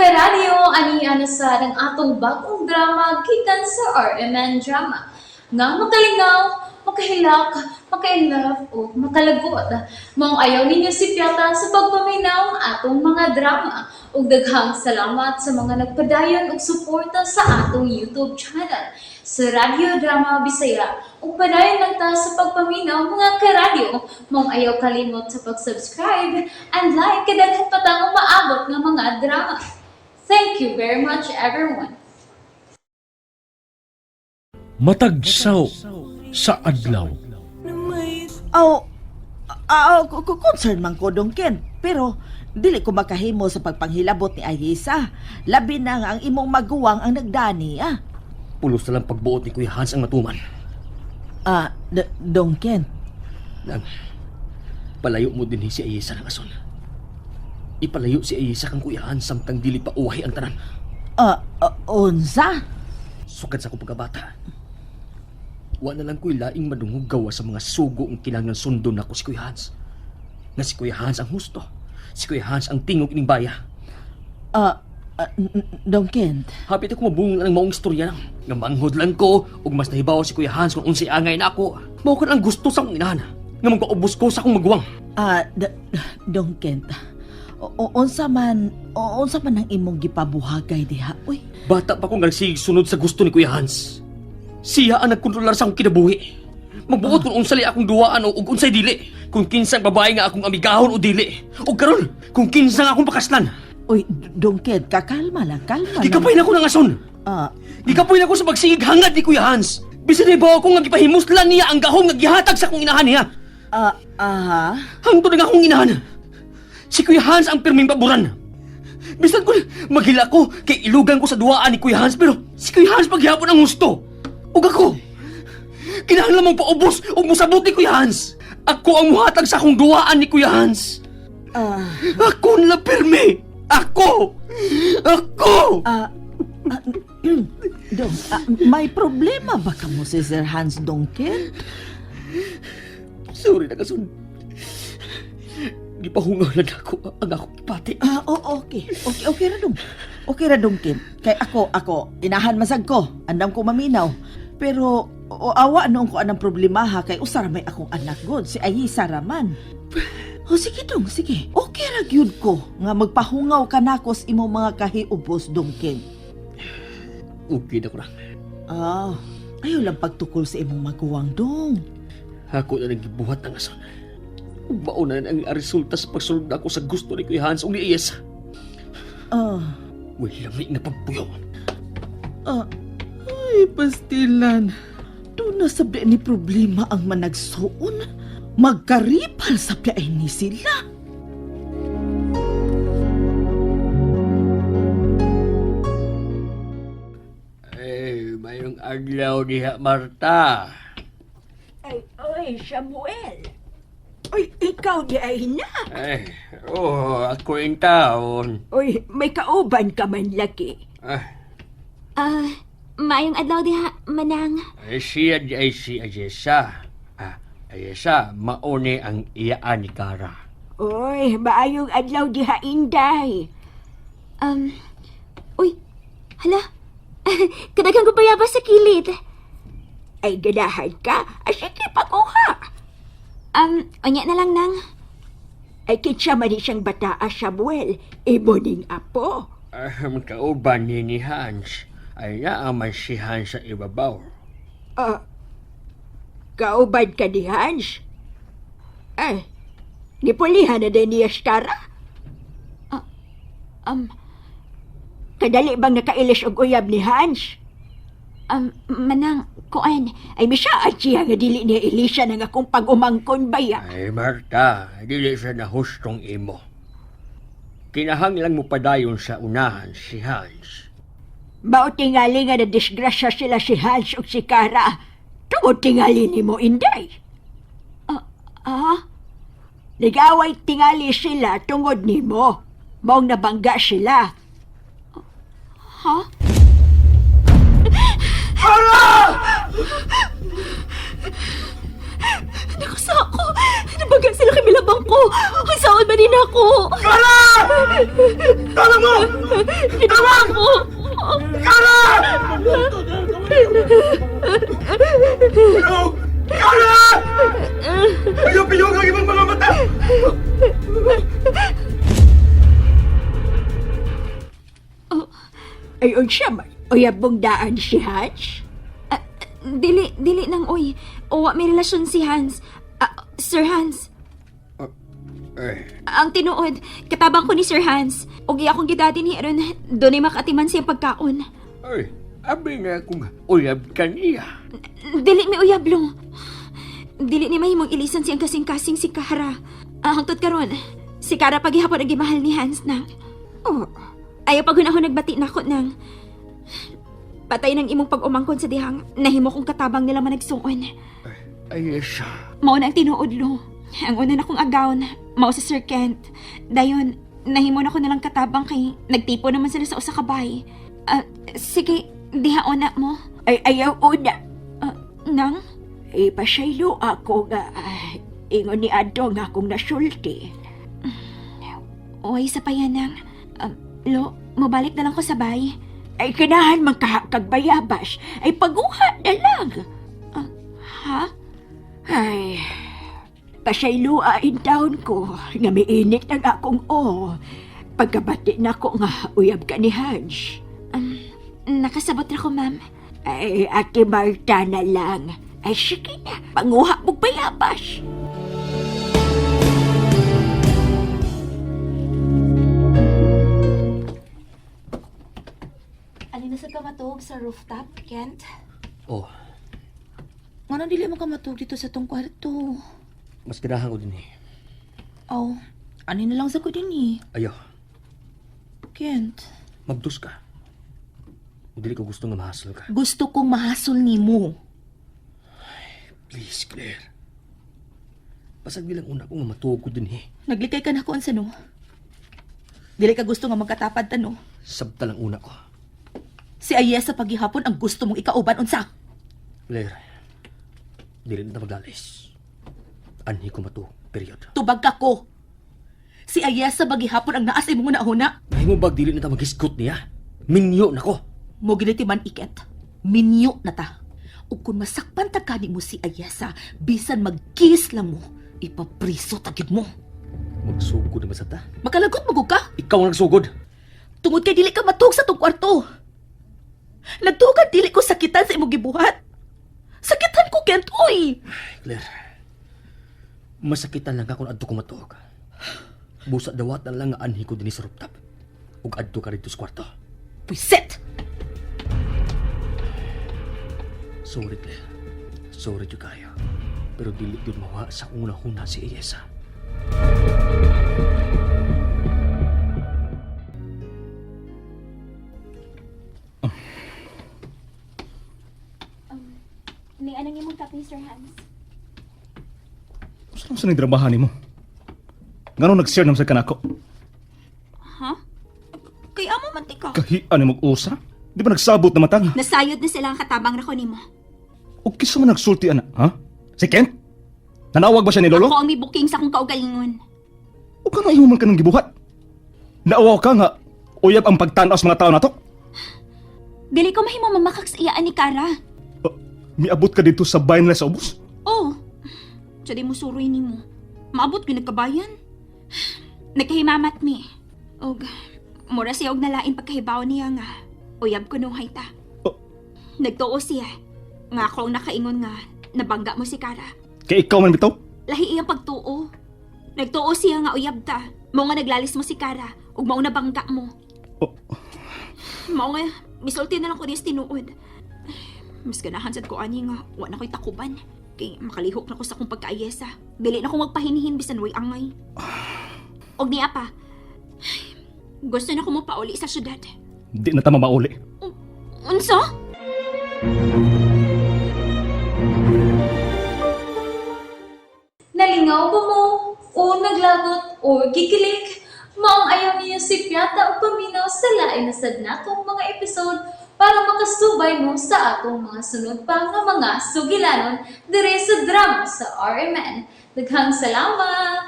Karadyo, ani na sa ang atong bagong drama gikan sa RMN Drama. Nga makalingaw, makahilak, maka-inlove o makalagot. Maong ayaw ninyo sipyata sa pagpaminaw ang atong mga drama. Ug daghang salamat sa mga nagpadayon og suporta sa atong YouTube channel sa Radyo Drama Bisaya. Ug padayon lang ta sa pagpaminaw, mga karadyo. Maong ayaw kalimot sa pag-subscribe and like kay daghan pa tang umaabot nga mga drama. Thank you very much, everyone. Matagsaw sa adlaw. Aw, aw, concern man ko, Dong Ken. Pero dili ko makahimo sa pagpanghilabot ni Ayesa. Labi na nga ang imong maguwang ang nagdani, ah. Pulos na lang pagbuot ni Kuya Hans ang matuman. Ah, Dong Ken. Nang, palayo mo din si Ayesa ng ason. Ipalayo si Ayesa kang Kuya Hans samtang dili pa uwahi ang tanan. Ah, ah, unsa? Sukad sa akong pagkabata. Wa na lang ko'y laing madungog gawa sa mga sugo ang kinahanglan sundon nako si Kuya Hans. Nga si Kuya Hans ang husto. Si Kuya Hans ang tingog ining baya. Ah, ah, Dong Ken. Hapit ako mabungol ang maong istorya lang. Nga manghod lang ko ug mas nahibaw si Kuya Hans kung unsay angay na ako. Mao kan ang gusto sa akong inahan. Nga magpaubos ko sa akong maguwang. Ah, Dong Kent. Unsa man ang imong gipabuhagay diha? Uy. Bata pa ko nga nagsigig sunod sa gusto ni Kuya Hans. Siya ang nagkontrolar sa akong kinabuhi. Magbuot kung unsay akong duwaan o ug unsay dili. Kung kinsang babae nga akong amigahon o dili. O karon, kung kinsang akong pakaslan. Uy, Dong Kent, kakalma lang, kalma lang. Gikapoy na ko ng ason. Ah, Gikapoy na ko sa pagsigig hangad ni Kuya Hans. Bisan ibaw ako nga gipahimuslan niya ang gahom nga gihatag sa akong inahan niya. ah, aha. Hangtod ang akong inahan. Si Kuya Hans ang pirming paboran. Bisan ko maghila ko kay ilugan ko sa duwaan ni Kuya Hans, pero si Kuya Hans paghihapon ang gusto. Ug ako kinahanglan mong paubos ug mosabot ni Kuya Hans. Ako ang muhatag sa akong duwaan ni Kuya Hans. Ah, Ako nila pirmi. Ako. Ako. ah, ah, Dong, ah, may problema ba kamo si Sir Hans, Dong Kent? Sorry na kasun. Gipahungaw lang ako ang akong ipati. Ah, oh, okay. Okay, okay ra dong. Okay ra dong, Kent. Kay ako, inahan masag ko. Andam ko maminaw. Pero o, awa noon ko anang problema ha kay usara may akong anak god si Ayisa raman. O sige dong, sige. Okay ra gyud ko nga magpahungaw ka nako sa imong mga kahiubos, Dong Kent. Okay na ko lang. Ah, ayaw lang pagtukol sa imong maguwang, dong. Ako na naggibuhat ng ason. Ug mao na ang resulta sa pagsulod ako sa gusto ni Kuya Hans ug ni Iyes. Ah, Wala may nga pagpuyo. ah, ay, pastilan. Doon na sabya ni problema ang managsuon. Magkaripal sa ay ni sila. Eh, mayroong adlaw diha, Marta. Ay, oy, Samuel. Oy, ikaw di ay na. Eh, oh, ako yung taon. Oy, may kauban ka man laki. Ah, Ah, maayong adlaw diha, Manang. eh, siya di ay si Ayesa. Ah, Ayesa, mauni ang iyaan ni Kara. Oy, maayong adlaw diha, Inday. Uy, hala. Kadaghan ko bayabas sa kilid. Ay, ganahan ka. Ay, sige, pakuha. Unya na lang, Nang. Ay, kitsa man ni siyang bataa, Samuel. Imo ning apo. Ah, kauban ni Hans. Ay naaman si Hans sa ibabaw. Ah, kauban ka ni Hans. Ay, nipulihan na din niya si Kara. Um, Kadali bang nakailis og uyab ni Hans? Manang, kuan. Ay, misaad siya nga dili niya ilisa ng akong pag-umangkon baya. Ay, Marta, dili siya nahustong imo. Kinahanglan mo padayon sa unahan si Hans. Mao tingali nga na disgrasya sila si Hans ug si Kara. Tungod tingali nimo, Inday. Ah, Nag-away tingali sila tungod nimo. Maong nabangga sila. Ha? Naku, sako! Nabangga si sila kay milabang ko. Unsaon man ni nako? Kara! Tama mo! Ginawa ko. Kara! Kara! Ayaw piyong ang ibang mga mata! Ay, unsa man, uyab mong daan si Hans? Ah, dili, dili nang oy. Owa may relasyon si Hans. Ah, Sir Hans. Eh, Ang tinuod, katabang ko ni Sir Hans. Ug iya akong gidati ni aron dunay makatiman siya pagkaon. ay, abi na kung uyab ka niya. Dili mi uyab lo. Dili ni mahimong ilisan siyang kasing-kasing si Kara. Ah, hangtod karon, si Kara paghihapon ang gimahal ni Hans na. Oh, Ayaw pag hunahon nagbati nako nang patay ng imong pag-umangkon sa dihang nahimo kong katabang nila managsuon. Ay, siya. Mao na ang tinuod lo. Ang una na kong agawn, mao si Sir Kent. Dayon, nahimo na ko nilang katabang kay nagtipo naman sila sa usa ka bahay. Ah, sige, diha una mo. ay ayaw una. Ah, nang? Ipasaylo ako nga, ah, ingon ni Ato nga akong nasulti. Uy, sa payanang. Ah, lo, mabalik na lang ko sa bay. Ay kinahan man kaha kag bayabas, ay paguha na lang. Ah, ha? Ay, pasaylo in town ko, nga miinit ang akong o. Pagkabati na ko nga uyab ka ni Hans. Nakasabot ra ko, ma'am. Ay, Ate Marta na lang. Ay, sige na, panguha mong bayabas. Alin na sa kamatog sa rooftop, Kent? Oh, Ngano dili mo ka matug dito sa tong kwarto? mas ganahan ko din eh. Aw, ani na lang sa ko din eh. Ayaw, Kent, mabdos ka. Dili ko gusto nga mahasol ka. gusto kong mahasol nimo. Please, Claire. Pasag bilang una ko nga matuog ko din eh. Naglikay ka na ko unsa no? Dili ka gusto nga magkatapad ta no? Sabta lang una ko. Si Ayesa paghihapon ang gusto mong ikauban unsa? Claire, dili na ta maglalis. Anhi ko matuog, period. Tubag ka ko. Si Ayesa paghihapon ang naas imong una-una. Nahimo bag dili na ta maghisgot niya? Minyo na ko. Mo giliti man iket. Minyo na ta. Ug kung masakpan ta kani mo si Ayesa, bisan mag-kiss lang mo, ipapriso ta gid mo. Magsugod na ba sa ta? Makalagot mo gud ka. Ikaw ang nagsugod. Tungod kay dili ka matuog sa tong kwarto. Nagtuogan dili ko sakitan sa imong gibuhat. Sakitan ko Kent, oy. Claire, masakitan lang ka kung adto ko matuog. Busa dawatan lang nga anhi ko dinhi sa rooftop. Ug adto ka rito sa kwarto. Pwisit! Sorry, Claire. Sorry jud kayo. Pero dili gyud mawa sa una-huna si Ayesa. Ni anang imong kape, Sir Hans? Saan sa nagdrabahan nimo? Ngano nag-share naman sa kanako? Ha? Kay amo man ti ka. Kahian ni mag-usa? Di ba nagsabot na matang? Nasayod na sila ang katabang ra ko nimo. O kisa man nagsulti ana, ha? Si Kent? Nanawag ba siya ni Lolo? Ako ang may booking sa akong kaugalingon. O ka nga man ka ng gibuhat? Naawaw ka nga, uyab ang pagtanaw sa mga tao nato? Dili ko mahimo mamakak sa iyaan ni Kara. Uh, miabot ka dito sa bayan nila sa ubos? Oh, Tiyan mo suroy nimo. Maabot ko nagkabayan. Nagkahimamat mi. Og, mura siya og nalain pagkahibaw niya nga. Uyab ko nuhay ta. Oh. Nagtuo siya. Nga ako ang nakaingon nga, nabangga mo si Kara. Kay ikaw man bitaw? Lahi iyang pagtuo. Nagtuo siya nga uyab ta. Mao nga naglalis mo si Kara, ug mao nabangga mo. Oh. Mao nga, misulti na lang ko niya sa tinuod. Mas ganahan sad ko ani nga, wa na ko'y takuban. Kay makalihok na ko sa akong pagkaayesa. Dili na ko magpahinihin bisan way angay. Og niya pa, gusto na ko mo pauli sa syudad. Di na tama mauli. Unsa? Nalingaw ba mo? O naglagot o gikilig? Maong ayaw niyo si Piata o paminaw sa lain na sad natong mga episode para makasubay mo sa atong mga sunod pa nga mga sugilanon dire sa drama sa RMN. Daghang salamat!